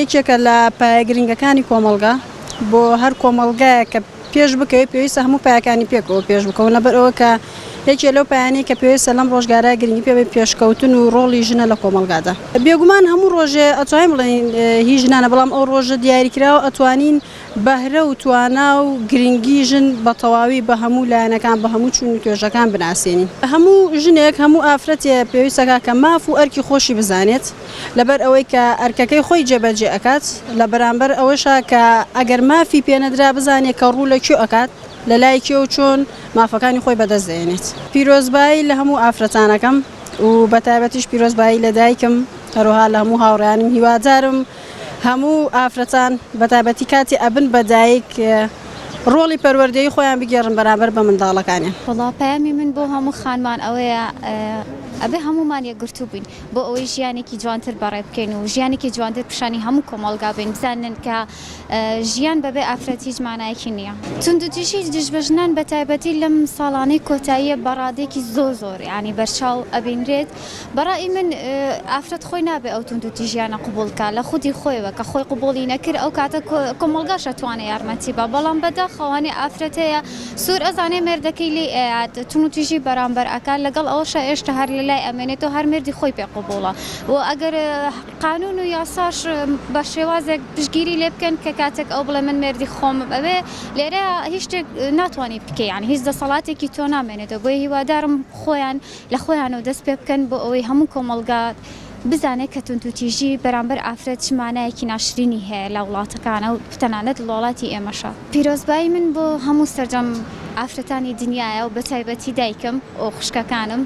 یەکێکە لە پایە گرنگەکانی کۆمەڵگا، بۆ هەر کۆمەڵگایەک کە پێش بکەوێت پێویستە هەموو پایەکانی پێکەوە پێش بکەون، لەبەر ئەوە کە یەکێ لەو پایانەی کە پێویستە لەم ڕۆژگارە گرنگی پێ بەین پێشکەوتن و ڕۆڵی ژنە لە کۆمەڵگادا. بێگومان هەموو ڕۆژێ ئەتوانین بڵێین هی ژنانە، بەڵام ئەو ڕۆژە دیاریکراوە ئەتوانین بەهرە و توانا و گرنگی ژن بە تەواوی بە هەموو لایەنەکان بە هەموو چوون و توێژەکان بناسێنین. هەموو ژنێک هەموو ئافرەتێ پێویستەکا کە ماف و ئەرکی خۆشی بزانێت لەبەر ئەوەی کە ئەرکەکەی خۆی جێبەجێ ئەکات لە بەرامبەر ئەوەشا کە ئەگەر مافی پێنەدرا بزانێ کە ڕوو لە کوێ ئەکات لە لای کێ و چۆن مافەکانی خۆی بەدەست دەهێنێت. پیرۆزبایی لە هەموو ئافرەتان ئەکەم و بەتایبەتیش پیرۆزبایی لە دایکم هەروەها لە هەموو هاوڕێیانم هیوادارم هەموو ئافرەتان بەتایبەتی کاتێ ئەبن بە دایک ڕۆڵی پەروەردەیی خۆیان بگێڕن بەرامبەر بە منداڵەکانیان. وەڵا پەیامی من بۆ هەموو خانمان ئەوەیە ئەبێ هەموومان یەکگرتوو بین بۆ ئەوەی ژیانێکی جوانتر بەڕێ بکەین و ژیانێکی جوانتر پیشانی هەموو کۆمەڵگا بین بزانن کە ژیان بەبێ ئافرەت هیچ مانایەکی نییە. توندوتیژی دژ بە ژنان بە تایبەتی لەم ساڵانەی کۆتاییە بە ڕادەیەکی زۆر زۆر یانی بەرچاو ئەبینرێت بە ڕای من ئافرەت خۆی نابێ ئەو توندوتیژیانە قبوڵ کا لە خودی خۆیەوە کە خۆی قبوڵی نەکرد ئەو کاتە کۆمەڵگاش ئەتوانێ یارمەتی با بەڵام بەداخەوە هەنێ ئافرەت هەیە سوور ئەزانێ مێردەکەی لێی ئەیات توندوتیژی بەرامبەر ئەکات لەگەڵ ئەوەشا ئێشتا هەر لە لای ئەمێنێتەوە هەر مێردی خۆی پێ قبوڵە و ئەگەر قانون و یاساش بە شێوازێک پشتگیری لێ بکەن کە کاتێک ئەو بڵێ من مێردی خۆمم ئەوێ لێرە هیچ شتێک ناتوانانی بکەی یانی هیچ دەسەڵاتێکی تۆ نامێنێتەوە بۆیە هیوادارم خۆیان لە خۆیانەوە دەست پێ بکەن بۆ ئەوەی هەموو کۆمەڵگا بزانێت کە توندوتیژی بەرامبەر ئافرەت چ مانایەکی ناشرینی هەیە لە وڵاتەکانە و تەنانەت لە وڵاتی ئێمەشا. پیرۆزبایی من بۆ هەموو سەرجەم ئافرەتانی دنیایە و بەتایبەتی دایکم و خوشکەکانم.